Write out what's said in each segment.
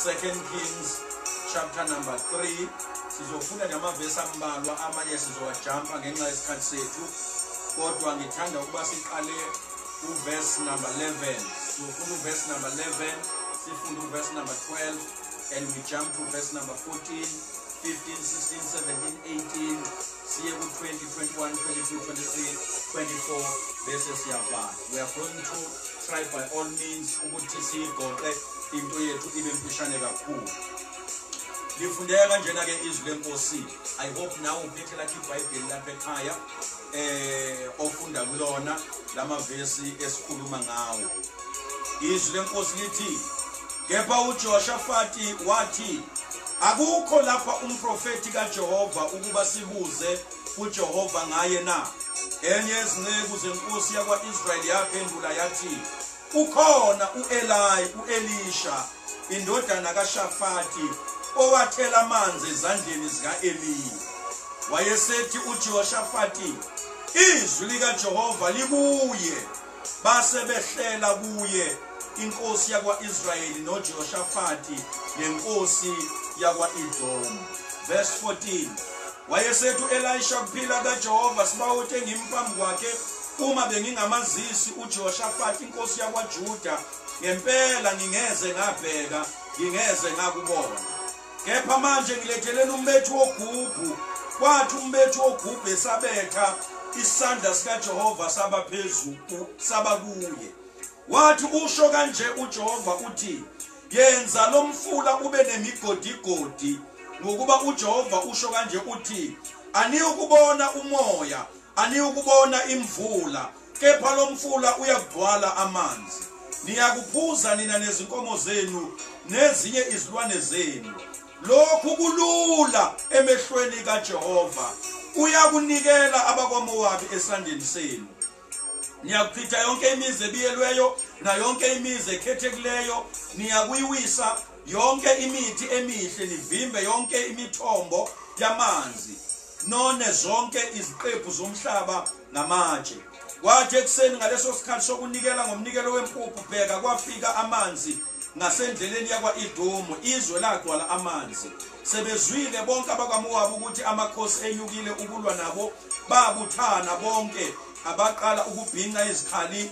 2 Kings chapter number 3. Sizofunda namavesi ambalwa, amanye sizowajampa ngenxa yesikhathi sethu, kodwa ngithanda ukuba siqale uverse number 11. Sizofunda uverse number 11, sifunde uverse number 12, and we jump to verse number 14, 15, 16, 17, 18, siye ku 20, 21, 22, 23, 24, bese siyavala. We are going to try by all means ukuthi siyigoqe into yethu ibe mfishane kakhulu. Lifundeka kanjena ke izwi lenkosi. I hope nawe uphethe lakho iBhayibheli lapha ekhaya, ofunda kulona lamavesi esikhuluma ngawo. Izwi lenkosi lithi, kepha uJehoshafati wathi, akukho lapha umprofeti kaJehova ukuba sibuze kuJehova ngaye na? Enye yezinceku zenkosi yakwa-Israyeli yaphendula yathi, ukhona u-Elisha indodana kaShafati owathela amanzi ezandleni zika-Eliya. Wayesethi uJehoshafati, izwi likaJehova likuye. Base behlela kuye inkosi yakwa-Israyeli noJehoshafati nenkosi yakwa-Edomu. Verse 14. Wayesethi u-Elisha, kuphila kaJehova sibawuthi ngimi phambi kwakhe, uma bengingamazisi uJehoshafati inkosi yakwaJuda, ngempela ngingeze ngabheka, ngingeze ngakubona. Kepha manje ngiletheleni umbethi wogubhu. Kwathi umbethi wogubhu esabetha, isandla sikaJehova saba phezulu, saba kuye. Wathi, usho kanje uJehova uthi, yenza lo mfula ube nemigodigodi, ngokuba uJehova usho kanje uthi, aniyukubona umoya, aniyukubona imvula, kepha lo mfula uyakugcwala amanzi. Niyakuphuza nina nezinkomo zenu nezinye izilwane zenu. Lokhu kulula emehlweni kaJehova, uyakunikela abakwaMowabi esandleni senu. Niyakuchitha yonke imizi ebiyelweyo na yonke imizi ekhethekileyo, niyakuyiwisa yonke imithi emihle, nivimbe yonke imithombo yamanzi, none zonke iziqephu zomhlaba ngamatshe. Kwathi ekuseni ngaleso sikhathi sokunikela ngomnikelo wempuphu, bheka kwafika amanzi ngasendleleni yakwa-Edomu, izwe lagcwala amanzi. Sebezwile bonke abakwaMowabi ukuthi amakhosi enyukile ukulwa nabo, babuthana bonke, abaqala ukubhinqa izikhali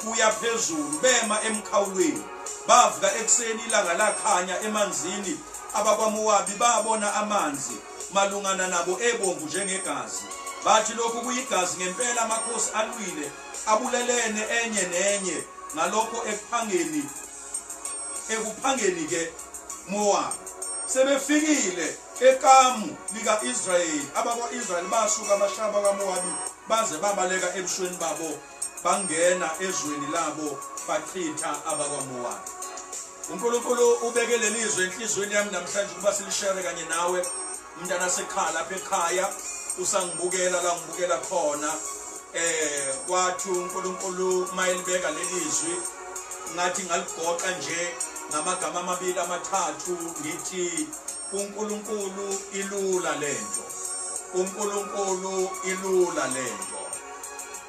kuya phezulu, bema emkhawulweni. Bavuka ekuseni, ilanga lakhanya emanzini. AbakwaMowabi babona amanzi malungana nabo ebomvu njengegazi. Bathi, lokhu kuyigazi ngempela, amakhosi alwile, abulelene enye nenye. Ngalokho ekuphangeni ke Mowabi. Sebefikile ekamu lika-Israyeli, abakwa-Israyeli basuka bashaya abakwaMowabi, baze babaleka ebusweni babo, bangena ezweni labo, bachitha abakwaMowabi. uNkulunkulu ubeke lelizwe enhliziyweni yami namhlanje ukuba silishare kanye nawe, mntana sekhaya lapha ekhaya, usangibukela la ngibukela khona. Kwathi uNkulunkulu mayelibeka lelizwi, ngathi ngaligoqa nje ngamagama amabili amathathu, ngithi uNkulunkulu ilula lento, uNkulunkulu ilula lento.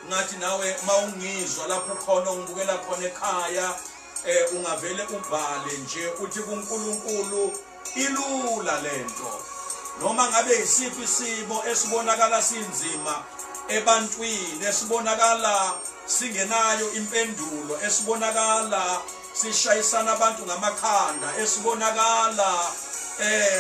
Ngathi nawe mawungizwa lapho ukhona, ungibukela khona ekhaya, ungavele ubhale nje uthi kuNkulunkulu ilula lento. Noma ngabe isiphi isimo esibonakala sinzima ebantwini, esibonakala singenayo impendulo, esibonakala sishayisana abantu ngamakhanda, esibonakala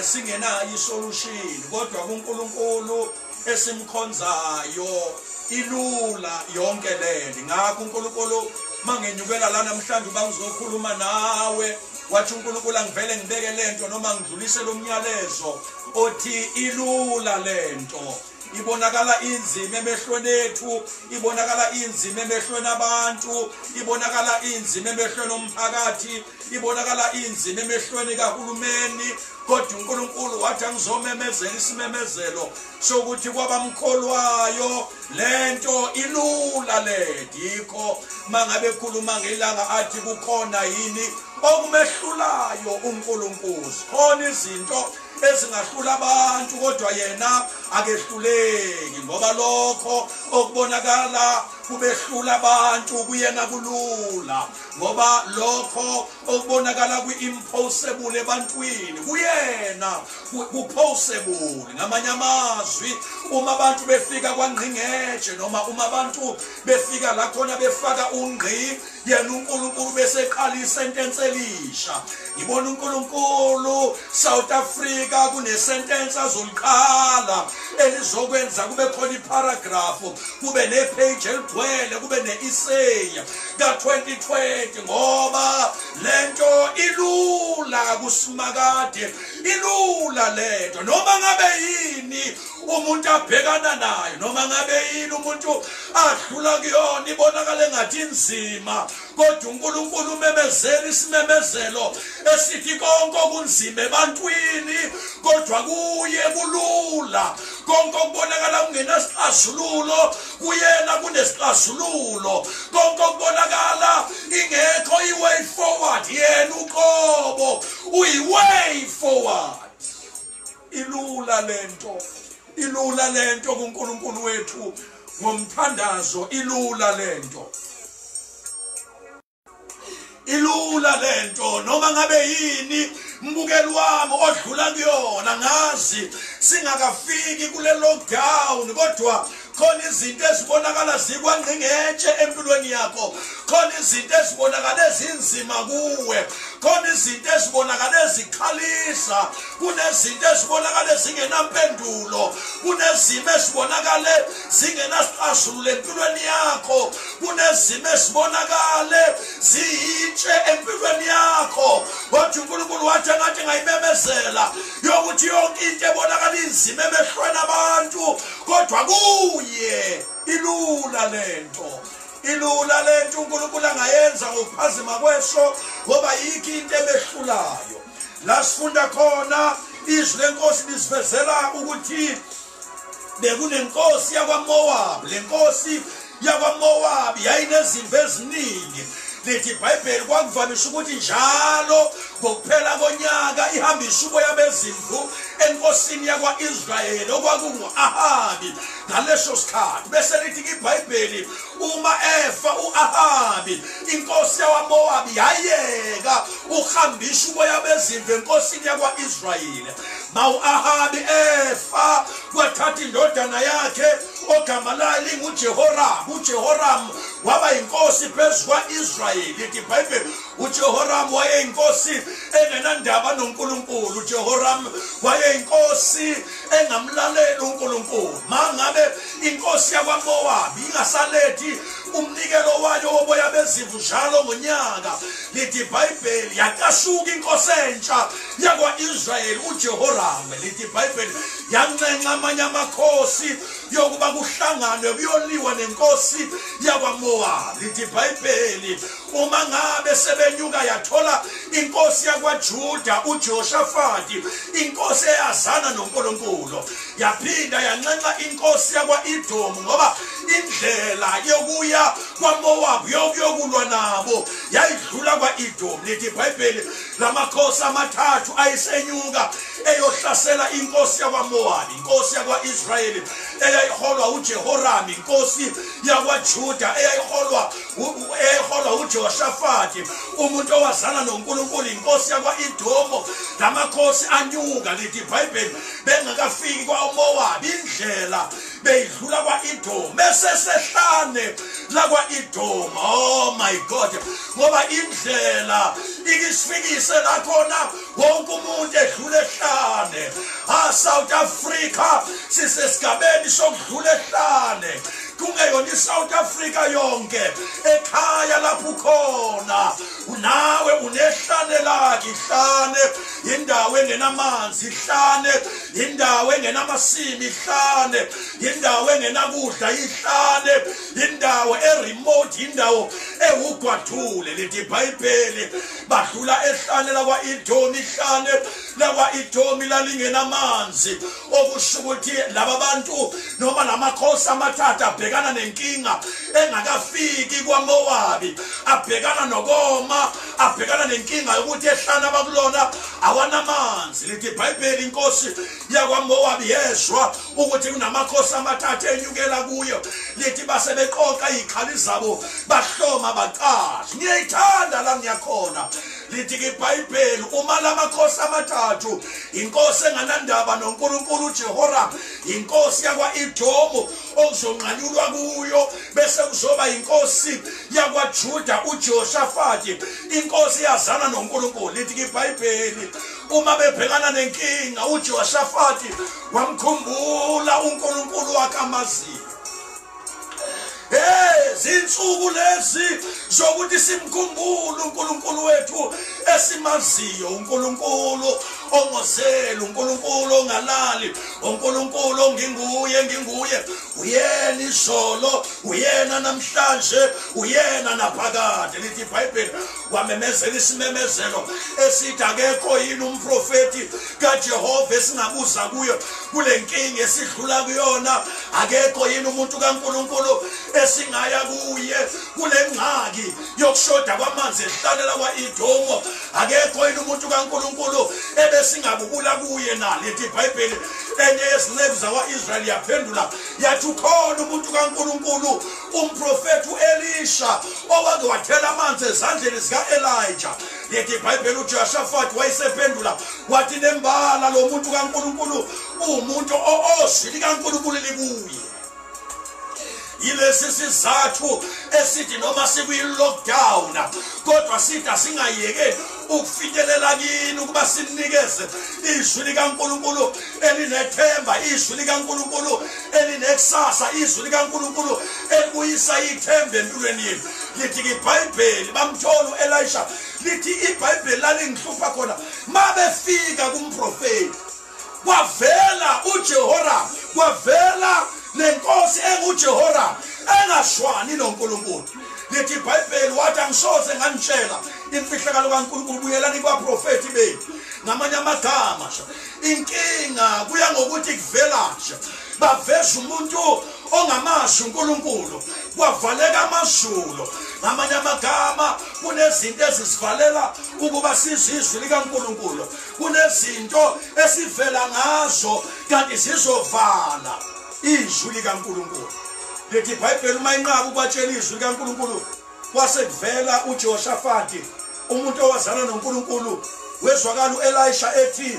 singenayo isolution, kodwa kuNkulunkulu esimkhonzayo ilula yonke lento. Ngakho uNkulunkulu mangenyukela la namhlanje bangizokhuluma nawe, wathi uNkulunkulu angivele ngibeke lento noma ngidlulise lo myalezo othi ilula lento. Ibonakala inzima emehlweni ethu, ibonakala inzima emehlweni abantu, ibonakala inzima emehlweni omphakathi, ibonakala inzima emehlweni kahulumeni, kodwa uNkulunkulu wathi angizomemezela isimemezelo sokuthi kwabamkholwayo lento ilula lento. Yikho mangabe ekhuluma ngelanga athi kukhona yini okumehlulayo uNkulunkulu. Khona izinto ezingahlula abantu, kodwa yena akehluleki, ngoba lokho okubonakala kubehlula abantu kuyena kulula, ngoba lokho okubonakala kwi-impossible ebantwini kuyena ku-possible. Ngamanye amazwi, uma abantu befika kwangqingetshe noma uma abantu befika la khona befaka ungqi, yena uNkulunkulu bese eqala isentence elisha. Ngibona uNkulunkulu South Africa kunesentence azoliqala elizokwenza kube khona iparagraph, kube nepage eligcwele, kube ne-essay ka-2020, ngoba lento ilula kuSimakade, ilula lento. Noma ngabe yini umuntu abhekana nayo, noma ngabe yini umuntu adlula kuyona, ibonakala engathi inzima, kodwa uNkulunkulu umemezela isimemezelo esithi konke okunzima ebantwini kodwa kuye kulula. Konke okubonakala kungenasixazululo kuyena kunesixazululo. Konke okubonakala ingekho i-way forward, yena uqobo uyi-way forward. Ilula lento, ilula lento kuNkulunkulu wethu ngomthandazo, ilula lento, ilula lento. Noma ngabe yini mbukeli wami odlula kuyona, ngazi singakafiki kule lockdown, kodwa khona izinto ezibonakala zikwangqingetshe empilweni yakho, khona izinto ezibonakala ezinzima kuwe, khona izinto ezibonakala ezikhalisa, kunezinto ezibonakala ezingenampendulo, kunezimo ezibonakale zingenasixazululo empilweni yakho, kunezimo ezibonakale ziyitshe empilweni yakho. Wathi uNkulunkulu wathi engathi ngayimemezela yokuthi yonke into ebonakala inzima emehlweni abantu, kodwa kuye ilula lento, ilula lento uNkulunkulu angayenza ngokuphazima kweso, ngoba yikho into emehlulayo. La sifunda khona izwi lenkosi lisivezela ukuthi bekunenkosi yakwaMowabi. Le nkosi yakwaMowabi yayinezimvu eziningi. Lithi iBhayibheli kwakuvamisha ukuthi njalo ngokuphela konyaka ihambise uboya bezimvu enkosini yakwa-Israyeli okwakungu-Ahabi ngaleso sikhathi. Bese lithi iBhayibheli uma efa u-Ahabi, inkosi yakwaMowabi yayeka ukuhambisa uboya bezimvu enkosini yakwa-Israyeli. Ma u-Ahabi efa, kwathatha indodana yakhe ogama layo linguJehoram. uJehoram waba yinkosi phezu kwa-Israyeli. Lithi iBhayibheli uJehoram wayeyinkosi engenandaba noNkulunkulu. uJehoram wayeyinkosi engamlaleli uNkulunkulu. Mangabe inkosi yakwaMowabi ingasalethi umnikelo wayo woboya bezimvu njalo ngonyaka, lithi iBhayibheli yaqashuka inkosi entsha yakwa-Israyeli uJehoram. Lithi iBhayibheli yanxenxa amanye amakhosi yokuba kuhlanganwe kuyoliwa nenkosi yakwaMowabi. Lithi iBhayibheli uma ngabe sebenyuka yathola inkosi yakwaJuda uJehoshafati, inkosi eyazana noNkulunkulu. Yaphinda yanxenxa inkosi yakwa-Edomu, ngoba indlela yokuya kwaMowabi yokuyokulwa nabo yayidlula kwa-Edomu. Lithi iBhayibheli lamakhosi amathathu ayesenyuka eyohlasela inkosi yakwaMowabi, inkosi yakwa-Israyeli eyayiholwa uJehoram, inkosi yakwaJuda eyayiholwa uJehoshafati, umuntu owazana noNkulunkulu, inkosi yakwa-Edomu. Lamakhosi anyuka, lithi iBhayibheli bengakafiki kwaMowabi, indlela beyidlula kwa-Edomu, bese sehlane lakwa-Edomu. Oh my God, ngoba indlela ikisifikise la khona wonke umuntu edlula ehlane. South Africa sisesigabeni sokudlula ehlane, kungeyona iSouth Africa yonke. Ekhaya lapho ukhona nawe unehlane lakhe. Ihlane indawo engenamanzi, ihlane indawo engenamasimi, ihlane indawo engenakudla, ihlane indawo eremote, indawo ewugwadule. Lithi iBhayibheli badlula ehlane lakwa-Edomu. Ihlane lakwa-Edomu lalingenamanzi, okusho ukuthi laba bantu noma lamakhosi amathathu abhekana nenkinga engakafiki kwaMowabi, abhekana nokoma, abhekana nenkinga yokuthi ehlane ehlane abakulona awanamanzi. Lithi iBhayibheli inkosi yakwaMowabi yezwa ukuthi kunamakhosi amathathu enyukela kuyo. Lithi base beqoqa izikhali zabo bahloma baqasha. Ngiyayithanda la ngiyakhona. Lithi iBhayibheli uma lamakhosi amathathu, inkosi enganandaba noNkulunkulu uJehoram, inkosi yakwa-Edomu okuzonqanyulwa kuyo, bese kuzoba inkosi yakwaJuda uJehoshafati, inkosi yazana noNkulunkulu. Lithi iBhayibheli uma bebhekana nenkinga uJehoshafati wamkhumbula uNkulunkulu wakhe amaziyo. Hey, zinsuku lezi zokuthi simkhumbule uNkulunkulu wethu esimaziyo, uNkulunkulu ongozeli, uNkulunkulu ongalali, uNkulunkulu onginguye nginguye, uyena izolo, uyena namhlanje, uyena naphakade. Lithi iBhayibheli wamemezela isimemezelo esithi akekho yini umprofeti kaJehova esingabuza kuyo kule nkinga esidlula kuyona, akekho yini umuntu kaNkulunkulu esingaya kuye kule ngxaki yokushoda kwamanzi ehlalela kwa-Edomu, akekho yini umuntu kaNkulunkulu ebesingabubula kuye na? Lithi iBhayibheli enye yezinceku zakwa-Israyeli yaphendula yathi ukhona umuntu kaNkulunkulu umprofethi u-Elisha owake wathela amanzi ezandleni zika-Elijah. Lithi iBhayibheli uJehoshafati wayesephendula wathi nembala lo muntu kaNkulunkulu uwumuntu ozwi likaNkulunkulu likuye. Yilesi sizathu esithi noma sikwi-lockdown kodwa sithi asingayekeli ukufinyelela kini ukuba sinikeze izwi likaNkulunkulu elinethemba, izwi likaNkulunkulu elinekusasa, izwi likaNkulunkulu elibuyisa ithemba empilweni yethu. Lithi iBhayibheli bamthola u-Elisha, lithi iBhayibheli lalingihlupha khona mabefika kumprofeti kwavela uJehoram, kwavela nenkosi enguJehoram engashwani noNkulunkulu. Lithi iBhayibheli wathi angisoze nganitshela imfihlakalo kaNkulunkulu, buyelani kwaprofeti bethu. Ngamanye amagama inkinga kuya ngokuthi kuvela nje baveza umuntu ongamazi uNkulunkulu, kwavaleka amazulu. Ngamanye amagama kunezinto ezisivalela ukuba sizizwe likaNkulunkulu, kunezinto esivela ngazo kanti zizovala izwi likaNkulunkulu. Lithi iBhayibheli uma inqaba ukubatshela izwi likaNkulunkulu, kwase kuvela uJehoshafati umuntu owazana noNkulunkulu. Wezwakala uElisha ethi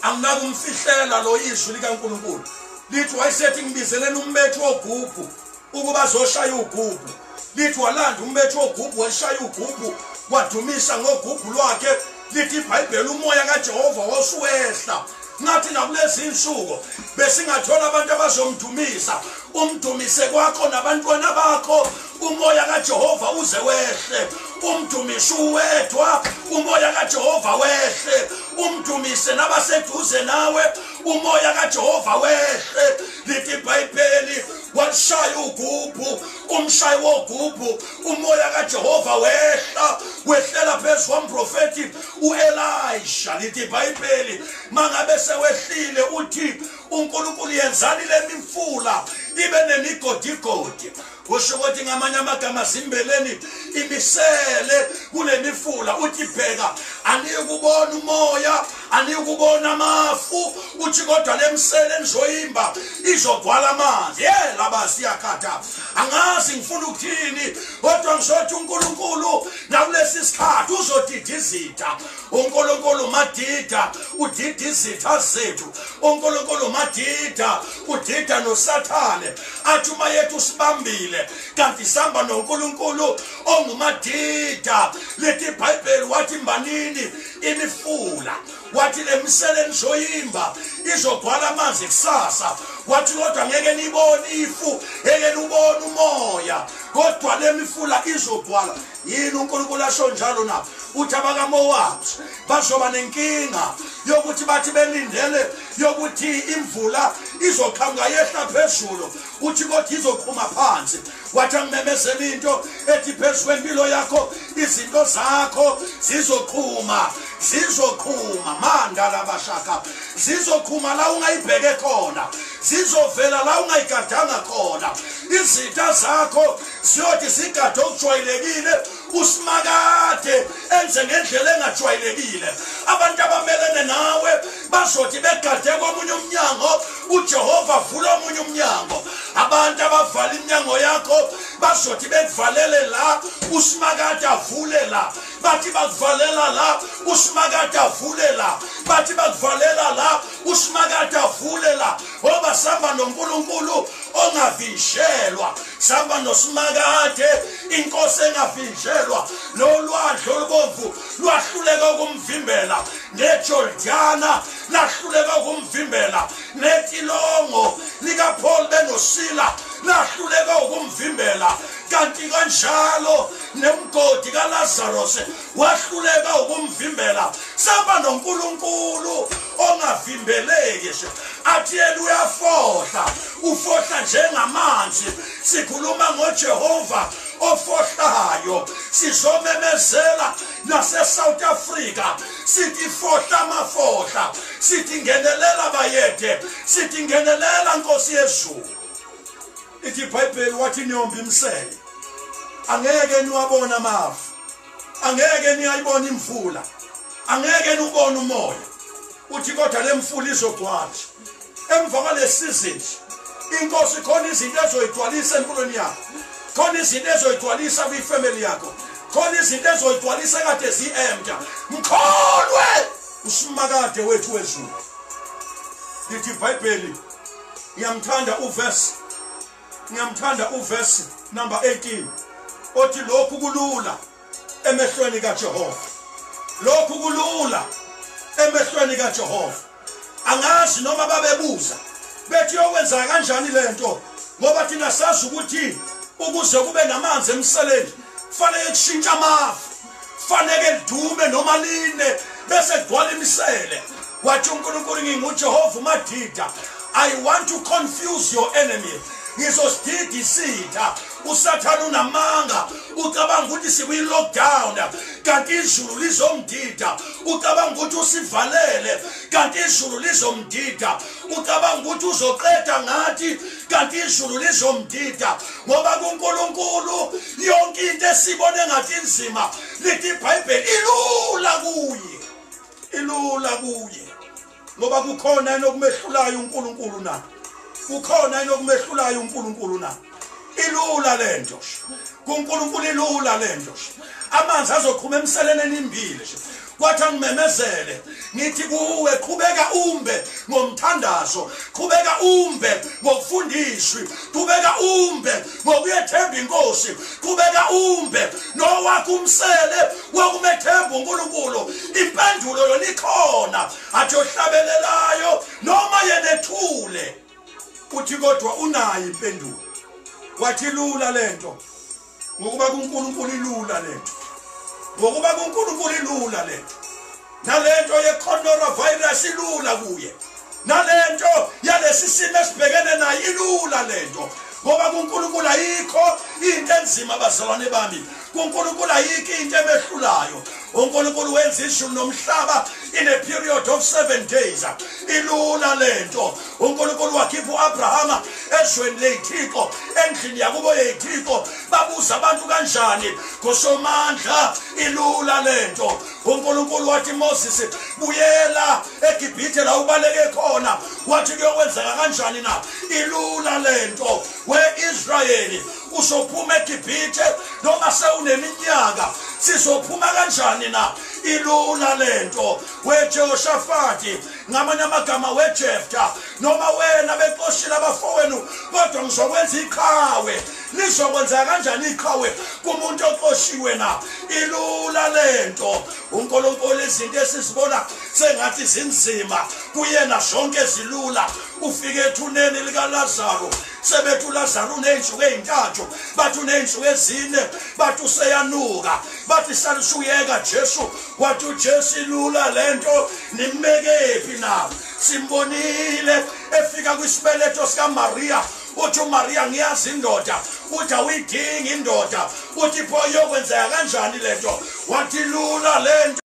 anginakumfihlela lo izwi likaNkulunkulu. Lithi wayesethi ngibizeleni umbethi wogubhu ukuba azoshaya ugubhu. Lithi walanda umbethi wogubhu, walishaya ugubhu, wadumisa ngogubhu lwakhe. Lithi iBhayibheli umoya kaJehova wasuwehla. Ngathi nakulezi insuku besingathola abantu abazomdumisa, umdumise kwakho nabantwana bakho, umoya kaJehova uze wehle. Umdumise uwedwa, umoya kaJehova wehle. Umdumise nabaseduze nawe, umoya kaJehova wehle. Lithi iBhayibheli walishaya ugubhu, umshayi wogubhu, umoya kaJehova wehla, wehlela phezu komprofeti uElisha. Lithi iBhayibheli mangabe sewehlile uthi uNkulunkulu yenzani le mifula ibe nemigodigodi. Kusho ukuthi ngamanye amagama zimbeleni imisele kule mifula. Uthi bheka, aniyukubona umoya, aniyukubona amafu, uthi kodwa le misele enizoyimba izogcwala amanzi. Yela siyakhatha, angazi ngifuna ukuthini, kodwa ngizothi uNkulunkulu nakulesi sikhathi uzodida izitha. uNkulunkulu madida udida izitha zethu, uNkulunkulu madida udida noSathane. Athi uma yethu sibambile kanti sihamba noNkulunkulu ongumadida. Lithi iBhayibheli wathi mbanini imifula, wathi le misele nizoyimba izogcwala amanzi kusasa. Wathi kodwa ngeke nibone ifu, ngeke nibone umoya, kodwa le mifula izogcwala. Yini uNkulunkulu asho njalo na? Uthi abakaMowabi bazoba nenkinga yokuthi bathi belindele yokuthi imvula izoqhamuka yehla phezulu, uthi kodwa izoqhuma phansi. Wathi angimemezela into ethi phezu kwempilo yakho izinto zakho zizoqhuma, zizoqhuma manda labashaka, zizoqhuma la ungayibheke khona, zizovela la ungayigadanga khona. Izitha zakho ziyothi zigade okujwayelekile, usimakade enze ngendlela engajwayelekile. Abantu abamelene nawe bazothi begade komunye umnyango, uJehova vula omunye umnyango. Abantu abavala iminyango yakho bazothi bekuvalele la, usimakade avule la. Bathi bakuvalela la, usimakade avule la. Bathi bakuvalela la, usimakade avule la. Ngoba sihamba noNkulunkulu ongavinjelwa, sihamba nosimakade inkosi engavinjelwa. Lo lwandle olubomvu lwahluleka ukumvimbela, neJordana lahluleka ukumvimbela, netilongo likaPaul benoSila lahluleka ukumvimbela, kanti kanjalo nemgodi kaLazarus wahluleka ukumvimbela. Sihamba noNkulunkulu ongavimbeleki, athi yena uyafohla, ufohla njengamanzi. Sikhuluma ngoJehova ofohlayo. Sizomemezela nase-South Africa sithi fohla amafohla, sithi ngenelela bayede, sithi ngenelela Nkosi yezulu. Ithi iBhayibheli wathi niyomba imisele, angeke niwabona amafu, angeke niyayibona imvula, angeke niwubone umoya. Uthi kodwa le mfula izogcwala emva kwale season. Inkosi khona izinto ezoyigcwalisa empilweni yakho, khona izinto ezoyigcwalisa kwifamily yakho, khona izinto ezoyigcwalisa kade zi-empty. Mkholwe usimakade wethu wezulu. Lithi iBhayibheli, ngiyamthanda uverse, ngiyamthanda uverse number 18 othi lokhu kulula emehlweni kaJehova, lokhu kulula emehlweni kaJehova. Angazi noma babebuza bethi yokwenza kanjani lento, ngoba thina sazi ukuthi ukuze kube namanzi emseleni kufanele kushintshe amafu, kufanele lidume noma line bese kugcwala imisele. Wathi uNkulunkulu, nginguJehova umadida, I want to confuse your enemy. Ngizosidida isitha. uSathane unamanga, ucabanga ukuthi sikwi-lockdown kanti izulu lizomdida. Ucabanga ukuthi usivalele kanti izulu lizomdida. Ucabanga ukuthi uzoqeda ngathi kanti izulu lizomdida. Ngoba kuNkulunkulu yonke into esibone ngathi inzima, lithi iBhayibheli ilula kuye, ilula kuye. Ngoba kukhona yini okumehlulayo uNkulunkulu na? Kukhona yini okumehlulayo uNkulunkulu na? Ilula lento kuNkulunkulu, ilula lento. Amanzi azoqhuma emseleni enimbili. Kwathi angimemezele ngithi kuwe, qhubeka umbe ngomthandazo, qhubeka umbe ngokufundiswa, qhubeka umbe ngokuyethemba inkosi, qhubeka umbe nowakho umsele wokumethemba uNkulunkulu. Impendulo yona ikhona. Athi ohlabelelayo noma yena ethule, uthi kodwa unayo impendulo. Wathi lula lento, ngokuba kuNkulunkulu ilula lento, ngokuba kuNkulunkulu ilula lento. Nalento ye-coronavirus ilula kuye, nalento yalesi simo esibhekene nayo ilula lento, ngoba kuNkulunkulu ayikho into enzima bazalwane bami. kuNkulunkulu ayikho into emehlulayo. uNkulunkulu wenza izulu nomhlaba in a period of 7 days. Ilula lento. uNkulunkulu wakhipha uAbrahama ezweni leyithixo, endlini yakubo yeyithixo. Babuza abantu kanjani ngosomandla? Ilula lento. uNkulunkulu wathi Moses, buyela eGibhithe la ubaleke khona. Wathi kuyokwenzeka kanjani na? Ilula lento. We-Israyeli uzophuma eGibhithe noma sewuneminyaka, sizophuma kanjani na? Ilula lento. WeJehoshafati, ngamanye amagama weJefta, noma wena bexoshile abafowenu, kodwa ngizokwenza iqhawe. Lizokwenza kanjani iqhawe kumuntu oxoshiwe na? Ilula lento. uNkulunkulu izinto esizibona sengathi zinzima kuyena zonke zilula. Ufike ethuneni likaLazaro, sebethi uLazaro uney'nsuku ey'ntathu, bathi uney'nsuku ezine, bathi useyanuka, bathi salusuyeka Jesu. Wathi uJesu, ilula lento, nimmekephi na? Simbonile efika kwisibeletho sikaMaria. Uthi uMaria, ngiyazi indoda. Uthi awuyidingi indoda. Uthi pho iyokwenzeka kanjani lento? Wathi lula lento,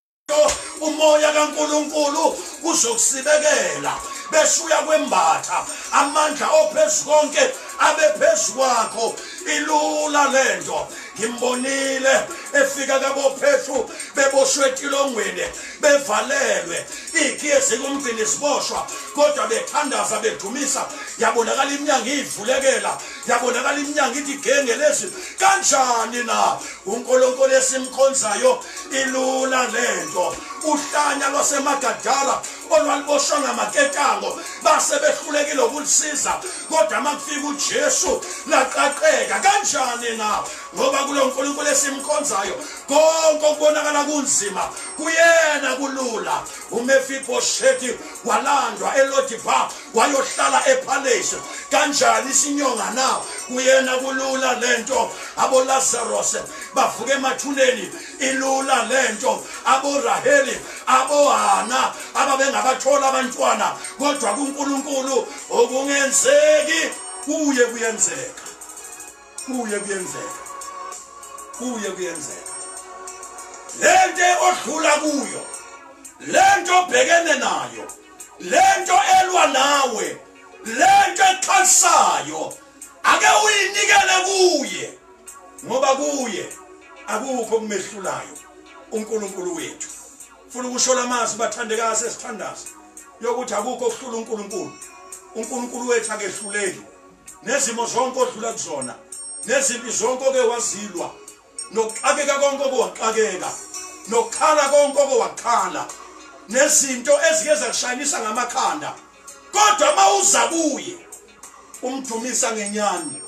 umoya kaNkulunkulu uzokusibekela, bese uyakwembatha amandla ophezu konke abe phezu kwakho. Ilula lento. Ngimbonile Efika kaboPetru beboshwe etilongweni, bevalelwe, ikhiye zikumgcini siboshwa, kodwa bethandaza bedumisa, yabonakala iminyango ivulekela, yabonakala iminyango ithi genge lezi. Kanjani na uNkulunkulu esimkhonzayo? Ilula lento. Uhlanya lwasemagadara olwaliboshwa ngamaketango base behlulekile ukulisiza, kodwa makufika uJesu laqaqeka. Kanjani na? Ngoba kulo nkulunkulu esimkhonzayo konke okubonakala kunzima kuyena kulula. uMefiboshethi walandwa eLodibar wayohlala epalace. Kanjani isinyonga na? Kuyena kulula lento. Abo Lazarus bavuka emathuneni, ilula lento. Abo Raheli, abo Hana ababengabathola abantwana, kodwa kuNkulunkulu okungenzeki kuye kuyenzeka, kuye kuyenzeka, kuye kuyenzeka. Lento odlula kuyo, lento obhekene nayo, lento elwa nawe, lento ekhalisayo, ake uyinikele kuye, ngoba kuye akukho okumehlulayo uNkulunkulu wethu. Funa ukusho lamazwi bathandekazi esithandaza yokuthi akukho okuhlula uNkulunkulu. uNkulunkulu wethu akehluleki. Nezimo zonke odlula kuzona, nezimpi zonke oke wazilwa, nokuxakeka konke okwaqakeka, nokukhala konke okwakhala, nezinto ezike zakushayinisa ngamakhanda, kodwa mawuza kuye umdumisa ngenyani,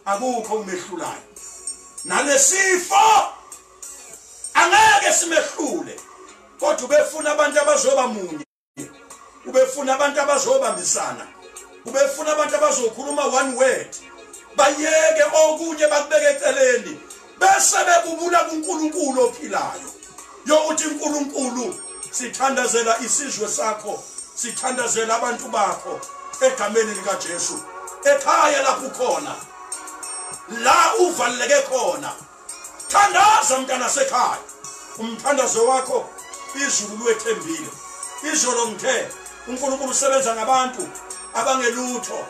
akukho okumehlulayo. Nalesifo angeke simehlule, kodwa ubefuna abantu abazoba munye, ubefuna abantu abazobambisana, ubefuna abantu abazokhuluma one word, bayeke okunye bakubeke eceleni, bese bebubula kuNkulunkulu ophilayo. Yokuthi uNkulunkulu, sithandazela isizwe sakho, sithandazela abantu bakho egameni likaJesu. Ekhaya lapho ukhona, la uvaleleke khona, thandaza mntana sekhaya. Umthandazo wakho izulu luwethembile. Izolo ngithe uNkulunkulu usebenza ngabantu abangelutho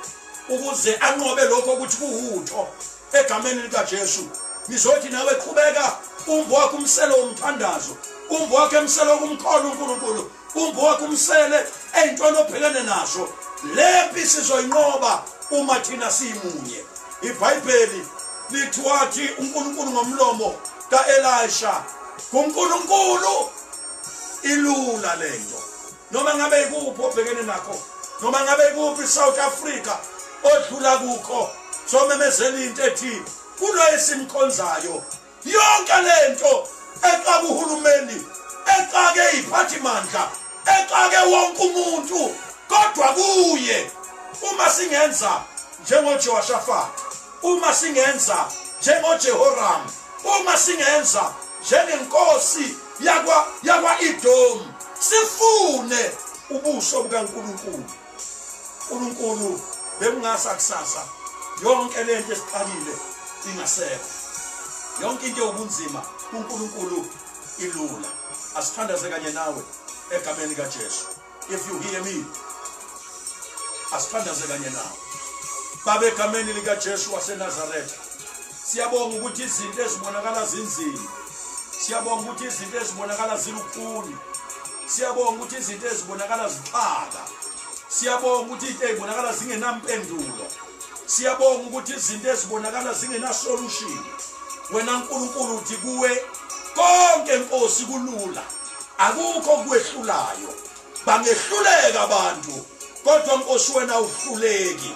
ukuze anqobe lokho ukuthi kuwutho egameni likaJesu. Ngizothi nawe qhubeka, umbo wakho umsele womthandazo, umbo wakho emsele wokumkholwa uNkulunkulu, umbo wakho umsele eyintweni obhekene nazo. Lempi sizoyinqoba uma thina simunye. iBhayibheli lithi wathi uNkulunkulu ngomlomo kaElisha, kuNkulunkulu ilula lento. Noma ngabe ikuphi obhekene nakho, noma ngabe ikuphi South Africa odlula kukho, somemezela into ethi kulo esimkhonzayo yonke lento exaka uhulumeni, exake iphathimandla, exake wonke umuntu, kodwa kuye uma singenza njengoJehoshafat, uma singenza njengoJehoram, uma singenza njengenkosi yakwa Edom, sifune ubuso bukaNkulunkulu. uNkulunkulu bekungasa kusasa yonke lento esiqalile ingasekho, yonke into ubunzima kuNkulunkulu ilula. Asithandaze kanye nawe egameni kaJesu. If you hear me, asithandaze kanye nawe. Baba, egameni likaJesu waseNazaretha, siyabonga ukuthi izinto ezibonakala zinzima, siyabonga ukuthi izinto ezibonakala zilukhuni, siyabonga ukuthi izinto ezibonakala zixaka, siyabonga ukuthi izinto ezibonakala zingenampendulo, siyabonga ukuthi izinto ezibonakala zingena-solution, wena nkulunkulu uthi kuwe konke Nkosi kulula, akukho kwehlulayo. Bangehluleka abantu, kodwa Nkosi wena uhluleki.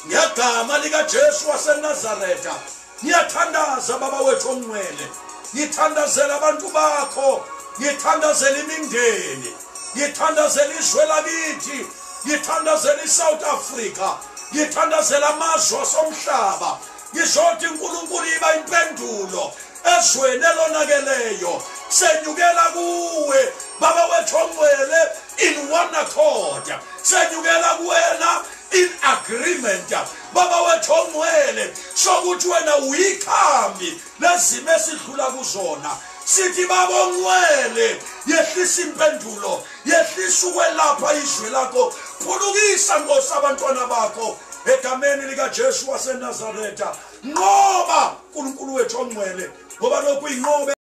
Ngegama likaJesu waseNazaretha ngiyathandaza, Baba wethu ongcwele, ngithandazela abantu bakho, ngithandazela imindeni, ngithandazela izwe lakithi, ngithandazela iSouth Africa, ngithandazela amazwe asomhlaba. Ngizothi uNkulunkulu iba impendulo ezweni elonakeleyo. Senyukela kuwe, Baba wethu ongcwele, in one accord, senyukela kuwena in agreement, Baba wethu ongcwele, sokuthi wena uyikhambi lezimo esidlula kuzona. Sithi, Baba ongcwele, yehlisa impendulo, yehlisa ukwelapha izwe lakho, phulukisa Nkosi abantwana bakho egameni likaJesu waseNazaretha. Nqoba, uNkulunkulu wethu ongcwele, ngoba lokhu inqobe.